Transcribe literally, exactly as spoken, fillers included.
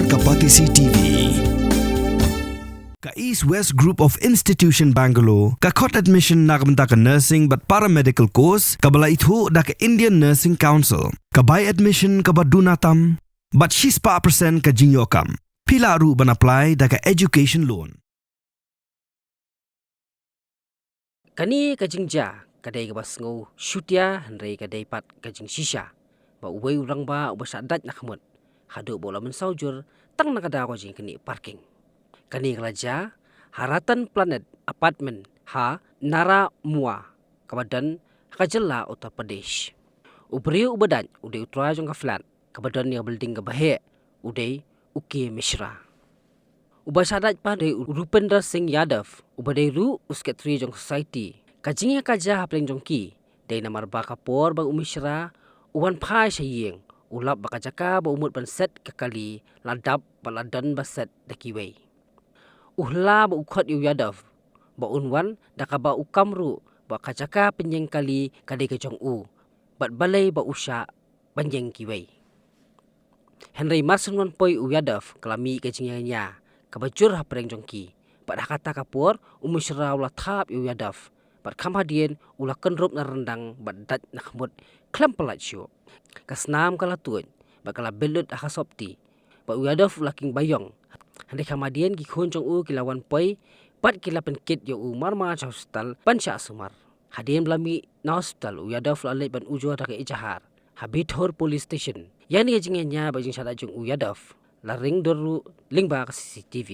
Ka Batesi T V. Ka East West Group of Institution Bangalore ka khot admission na ka bynta ka nursing bad paramedical course kaba la ithuh da ka Indian Nursing Council. Ka bai admission kaba duna tam bad shispah percent ka jingïoh kam. Phi lah ruh ban apply da ka education loan. Kane ka jingjia ka dei kaba sngew shutia hynrei ka dei pat ka jingshisha ba uwei u rangbah uba shah dait na khmut haduh ba u la mynsaw jur tang na ka daw ka jingknieh parking. Kane ka la jia ha Ratan Planet Apartment ha Naramua kaba don ha ka jylla Uttar Pradesh. U briew uba dait u dei u trai jong ka flat kaba don ïa ka building kaba heh u dei u K Mishra. Uba shah dait pat dei u Rupinder Singh Yadav uba dei ruh u secretary jong ka society. Ka jingïakajia hapdeng jong ki dei namar ba ka por ba u Mishra u wan phai sha ïing u lap ba ka jaka ba u mut ban set ka kali la dap bad la don ba set da kiwei. U hla ba u khot ïa u Yadav ba un wan da kaba u kam ruh ba ka jaka pynïeng kali ka dei ka jong u bad balei ba u shah ban ïeng kiwei. Hynrei mar shen wan poi u Yadav ka la mih ka jingïañia kaba jur hapdeng jong ki bad ha kata ka por u Mishra u la thap ïa u Yadav bad kham hadien u la kynrup na ryndang bad dait na khmut khlem pyllait shuh. Ka snam ka la tuid bad ka la bit lut ha ka sopti bad u Yadav u la king baïong. Hynrei kham hadien ki khun jong u ki la wan poi bad ki la pynkit ïa u marmar sha hospital ban shah sumar. Hadien ba la mih na hospital u Yadav u la leit ban ujor da ka ijahar ha Bithur Police Station. Ïa kane ka jingïañia bad jingshah dait jong u Yadav la ring dur ruh lyngba ka C C T V.